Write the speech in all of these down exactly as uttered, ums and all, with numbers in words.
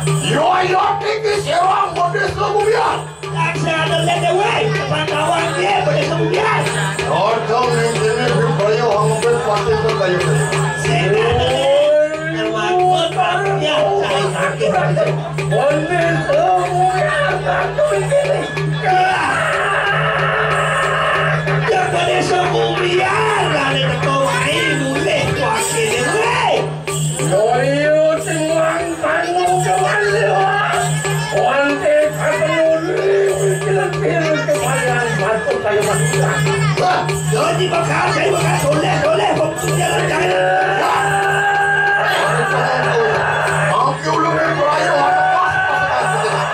Yo, yo, tinggi serang, modis lo, Bubian. Yang saya ada lihat deh, weh. Pantauan dia, modis lo, Bubian. Ordo ning kene, Bubian, yang ngebet pasti ke kayu. Saya ada lihat. Memang kotor, ya, saya sakit. Modis lo, Bubian, satu ini. Ya, modis lo, Bubian, lah, ini ketua ini, mulai, wah, ini, weh. Ayo, sing lanang kewan lewat. Wante katenuli, kira-kira kepayang batu kayu manusia. Wah, jadi bakal, jadi bakal, soleh, soleh, jangan, jangan. Oke, udah mulai, ayo, ayo, pas, pas, pas, pas.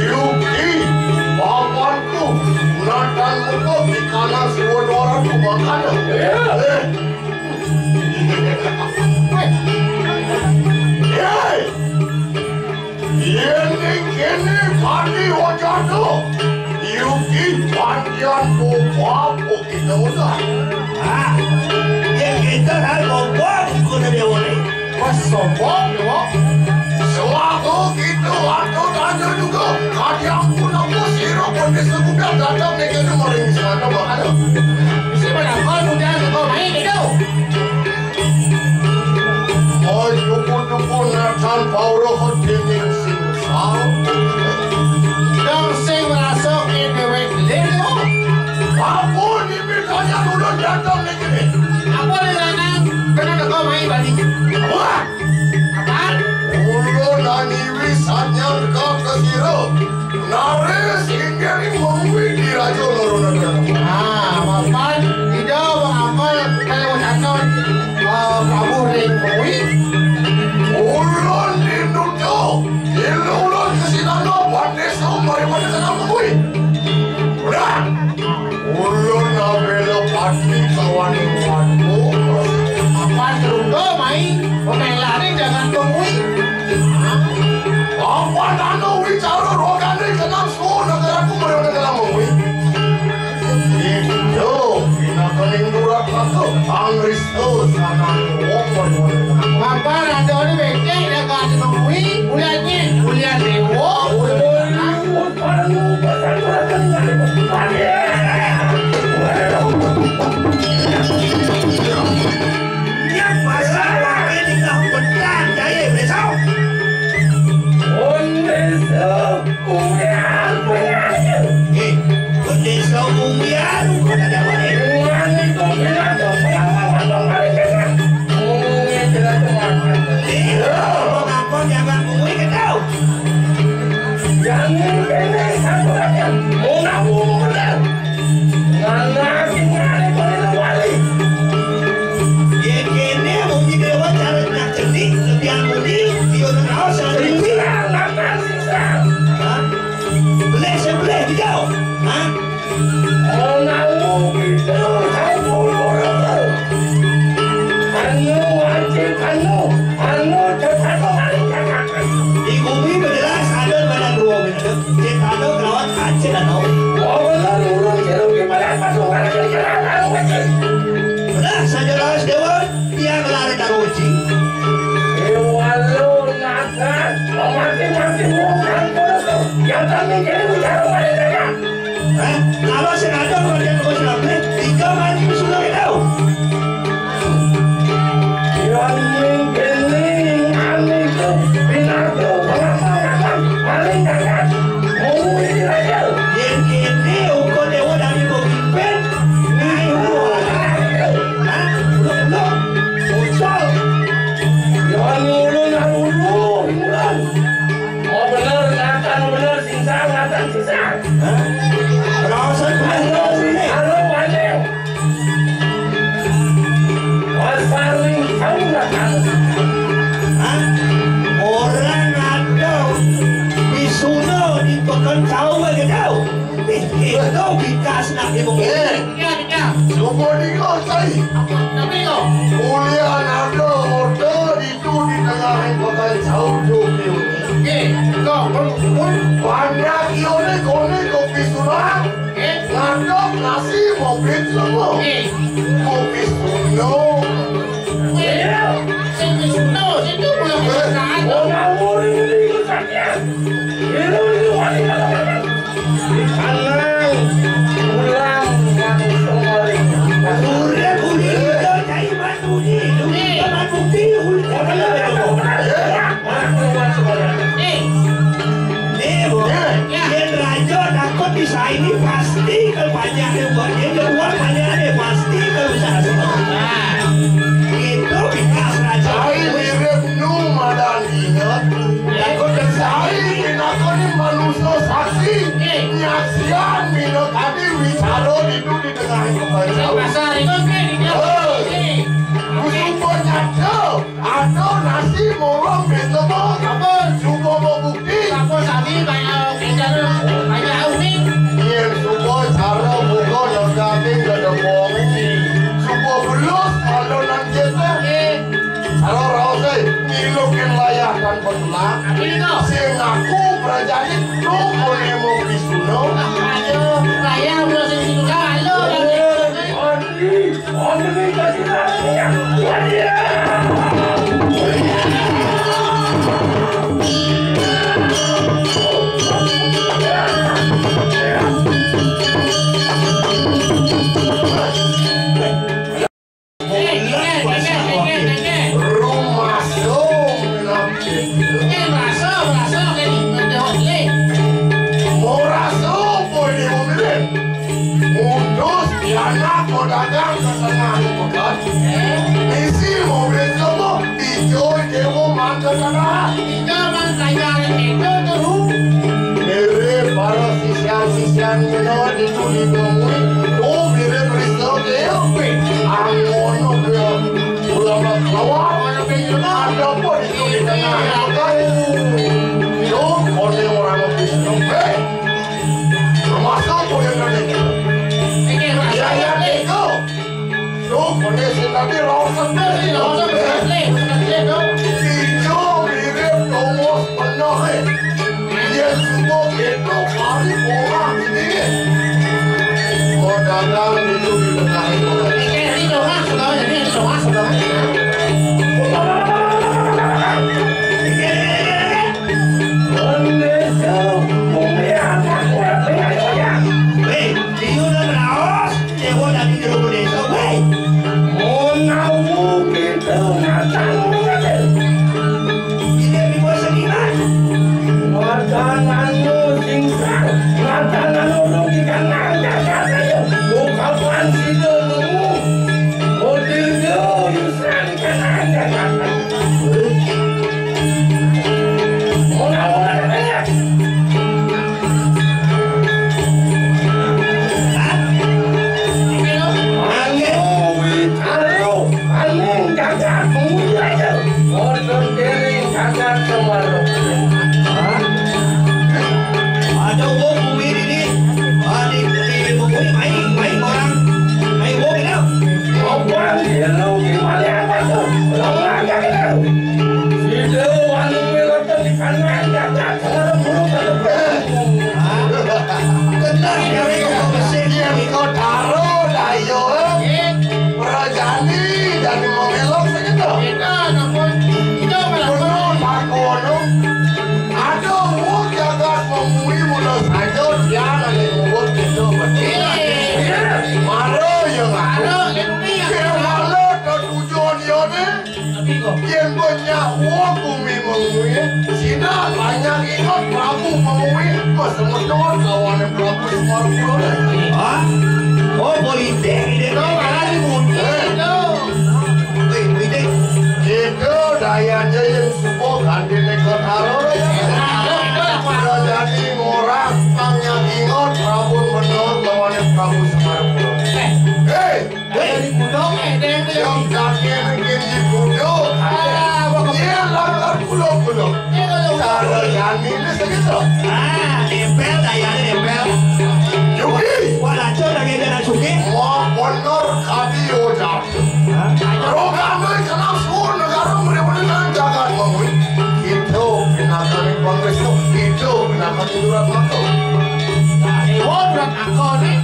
Yuki, pamanku, menantang muka di kanan semua orang ku makan. Eh. Hei. Ini kini padi wajah tu. Yuki pandian boba kita udah. Ah, ya kita kan boba buku dari awal ni. Pas sombong, ya, Wak. Sewaktu kita waktu Wis kuda dateng ning kene maring wisata bakal. Sing menapa kuda teko main itu? Oi, tuku-tuku nacan pauruh dening sing sal. Dong sing ngrasake dhewek lho. Apa dimitanya ulun dateng ning kene? Apa ning lanang kena teko main bali? Wah! Apaan? Ulun aniwi sanyang ka kesira. Naris inggih mengwi di Raja Lorona. Ah, mapan, ida mengapa kalau akan, eh, Prabu ring mengwi? Ulun dinuduh, ilu ulun kesinana panis mari pada kena mengwi. Udah. Ulun nabela pati kawan kuatku. Apan terungga main pemelanin jangan pengui. Apan anu wicara rogane kenang suhu negaraku mereka kenang mengui. Itu pinakening durat aku angrista sana wong. Apan ada ni becek jangan pengui. Uliannya, ulian dewa. Jangan kene satu lagi. Mau nabung bener. Mana sing ngare kene wali. Ye kene mungkin dewa cara nak cenik, lebihan muni, dia raos yang rinci. Singsa, makan singsa. Hah? Beleh sebeleh dijauh. Hah? Mau nabung itu, saya puluh orang. Anu wajib, anu, anu cepat kembali. Di bumi bejelas ada pada dua bener. Cek ada kelawat kancil atau. Oh, bener, urun jeruk di pada patung, pada kiri, kanan, anu wajib. Benar, saja lawas dewa, dia ngelari taruh uji. Dewa lo, naga, mati-mati, bukan terus. Yang kami kiri bicara pada tengah. Hah? Kalau sing ada keluarga kau sing ambil, tiga mati sudah tahu. Yang mingkini aniku pinatu pengamangan paling dekat. Mungkin aja. Yang kini ukur dewa dari pemimpin, naik ukur. Hah? Belum, belum. Ucol. Yang ulun, ulun, ulun. Oh, bener, ngatan, bener, singsa, ngatan, singsa. Hah? Perasaan bener, bener, sini. Halo, Wajeng. Pasaring tahu ngatan. Hah? Orang ada Bisuna di Pekan Tahu aja tahu. Ih, itu bikas nak ibu. Eh, iya, iya. Coba nih kau cari. Tapi kau. Kuliah ada order di Itu di tengah kota jauh tu piu. Eh, kau pun pun. Banyak ione kone kopi sunat. Eh, ngadok nasi mobil semua. Eh, kopi suno. Eh, kopi suno itu belum. Oh, ngawur ini saja. Ini ini wanita. Anang pulang yang kembali. Urip urip cai mati. Nih, Bu. Yen raja takut disaingi pasti ke banyak yang buat dia keluar banyak dia pasti ke usaha. Itu bikas raja. Ai mirip nu madan ingat. Takut disaingi nakoni manusia saksi. Nyaksian mina kadi wicara itu di tengah kebacaan. Pasar itu. Hei, musuh pun nyata. Ada nasi murung pintu mo. Apa? Cuba mau bukti. Apa sami banyak bicara banyak uni. Yen cuba cara buka yang kami ke depong. Cuba belus kalau nang kita. Cara raus eh ngilukin layah dan betulan. Sing aku berjani lu boleh mau bisuno. Ayo, layah belus itu kalau. Mula itu di bumi, oh, mirip Krista Dewi. Anggono dia ulama keluar, ada pun itu di tengah. Itu kone orang Kristen. Hei, termasuk kone orang Kristen. Ya, ya, itu. Duh, kondisi tadi raos sedih, raos sedih, sedih, duh. Ijo mirip Thomas bener, eh. Yén subuh gitu, kali orang ini. Mau dagang itu di tengah itu. Ini, ini Thomas, sudah, ini Thomas, sudah. Kondisi bumi anak, eh, eh, eh. Hei, ieu udah raos. Dewa dadi jero désa, wéh. Menawa kita ngatan ngene. Ini di bawah seniman. Ngatan anu singkar, ngatan anu rugi kan ngangkat katanya. Bukapan sida nemu. Model yo yusan kan ngangkat katanya. Menawa katanya. Ada wong kuwi ini, ah, di, di, di, main, main orang, main wong ini. Apa yang dia lakukan? Apa yang dia lakukan? Sida anu miloten di kanan dadak. Bener, ya, ya, ya. Sing yen kok karo, dah, yo, eh. Prajani, dadi mengelok segitu. Kita, namun, kita malah. Kono, Pak, kono. Aduh, wong jagat memui mula saja, dia lagi ngubur gitu, betul. Iya. Maro, ya, Pak. Maro, ya, Pak. Dia malah ke tujuan, ya, nih. Yén banyak wong bumi mengui, sida banyak ingat Prabu mengui, kesemeton kawané Prabu Semar Pura. Hah? Oh, politik ide to malah dimuji to. Wih, politik. Itu dayanya yang subuh ganti nekot aro ya. Udah jadi ngorang banyak ingat Prabu menurut kawané Prabu Semar Pura. Eh, Hei, dari gunung, eh, deng, deng. Yang kaki bikin di gunung. Ah, apa ke- Iya, langgar gunung-gunung. Iya, kalau Cara udah. Yang ini segitu. Ah, nempel, dayanya nempel. Yuki. Wah, lacur lagi ada lacurnya. Wah, bener, kadi udah. Hah? Rogan, weh, kenal suruh negara, mereka jagat, Bang, weh. Itu, pinakan Bang Restu, itu, pinakan Durat Mako. Nah, eh, oh, Durat Mako nih.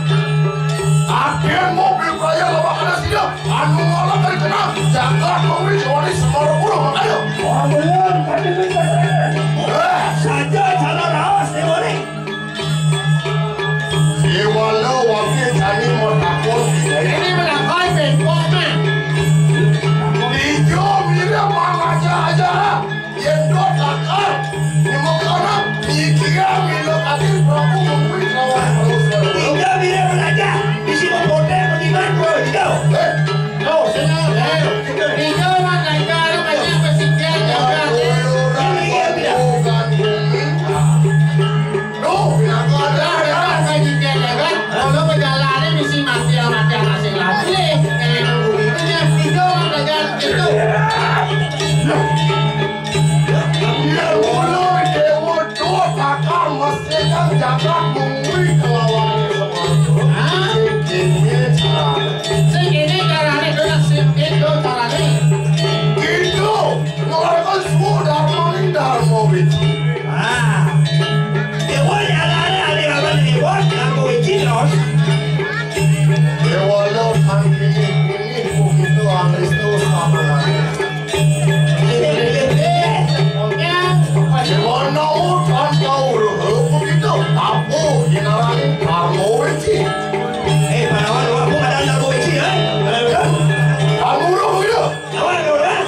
Akhir mobil raya lawan ada sida. Anu malah terkenal, jagat mengwi sewani Semara Pura, makanya. Oh, bener, tapi itu bener. Eh. Saja cara raos, Dewa nih. Dewa lo, wakil jani mau takut. Ini melangkai bengkok, man. Ijo mirip mang aja-aja. Yén dot lakar, nyemuk anak, mikir milo kadir Prabu mengwi lawan terus. Tiga bila belajar, bisi mempotek beriman, bro, tiga. Eh, oh, senang, eh. Tiga orang gagal, banyak bersikap, gagal. Ini iya, bila. Bukan bumi. Duh, kenapa ada, ya? Kayak gitu, ya, kan? Kalau perjalanan mesti mati, mati, mati, mati. Eh, tiga orang gagal, gitu. Yén mula Dewa Dut lakar mesti kang jagat mengwi kelawan Semar. Hah? Sing kéné carané. Sing kéné carané, kena sing kéné carané. Gitu, ngeluarkan suhu darmaning Darma Wiji. Ah. Dewa ya ada ada ada apa nih, Dewa? Darma Wiji terus. Dewa lo kan ini, ini, begitu, habis itu sama lagi. Gimana tanpa urut begitu? Tapu dinarani Darma Wiji. Eh, Pandawa, Pandawa, bukan ada Darma Wiji, eh? Kamu urut begitu? Lawan, lawan, eh?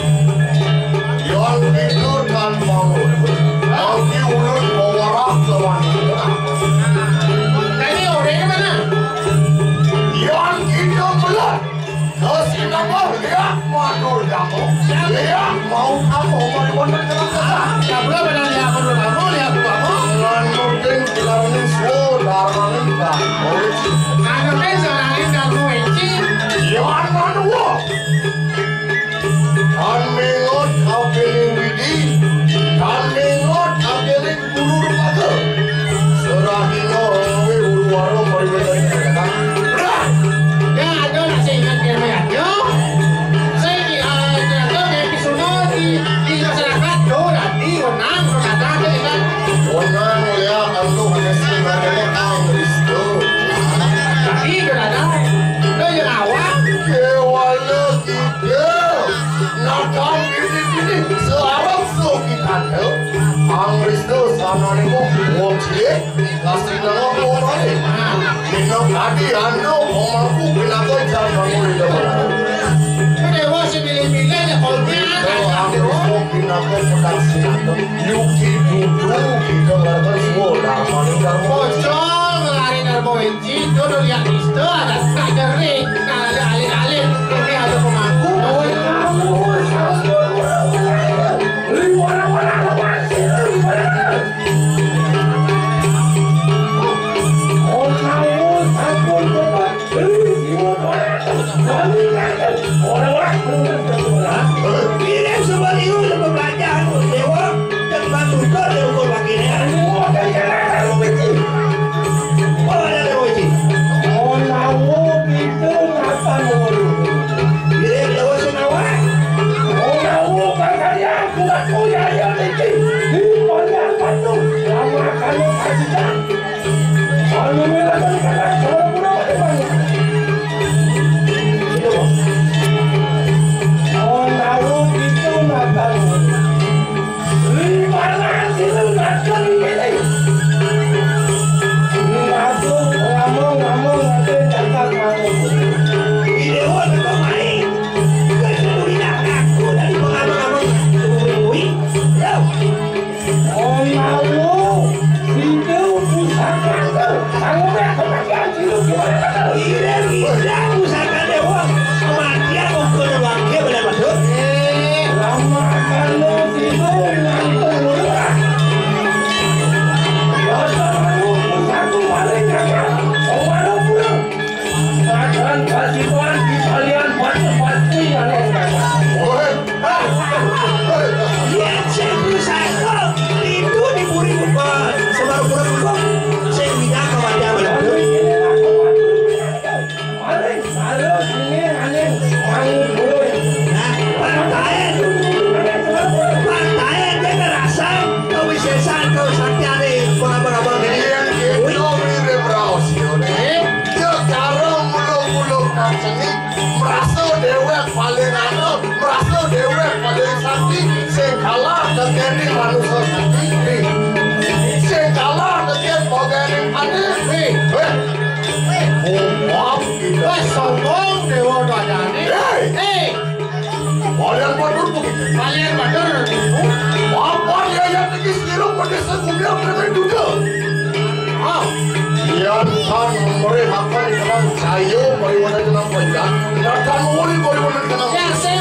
Yon begitu tanpa urut. Tapi urut pewarak lawan. Tadi orangnya mana? Yon kita belah. Kesinambang liak matur kamu. Liak mau kamu mau dibuat dalam kata. Ya, belum ada liak matur kamu, liak kamu. Lanjutin bilang sudah menikah. Anané kok wong cilik, lastri nang wong tuané. Dina kadi anu, omahku pinaka jan bangun ida. Déwa sing milih-milih ya kolnya. Aku sok pinaka petang sinateng. Yuki dudu, kita ngarepin suwun, amaning darma. Bocor ngelari darma wenci, dodo liat nista, ada tak dering, tak ada alih-alih, ini ada pemangku. Kamu, kamu, kamu, kamu, kamu, kamu, kamu, kamu, kamu, Badan pasukan di kalian batu pasti yang lengkap. Woi, ah, woi, lihat saya berusaha itu diburi bukan sebar bukan bukan. Saya tidak khawatir pada itu. Paling kalau sini aneh, paling dulu. Nah, pantai, pantai dia ngerasa kau bisa kau sakti ada pengabang-abang ini. Iya, iya, kau ini berhasil. Eh? Ya, cara mulung-mulung nang seni, merasa dewek paling anu, merasa dewek paling sakti, sing kalah kekene manusia sakti. Sing kalah kekene pogene ane. Hei, hei. Oh, maaf, kita. Wah, sombong dewa dayane. Hei. Hei. Kalian batur begitu. Kalian batur. Apa dia yang tinggi sekilo pada segunda mereka juga? Ah, yan tan merihakan kenang sayo, meriwara kenang panjang, yan tan muli meriwara kenang. Ya, saya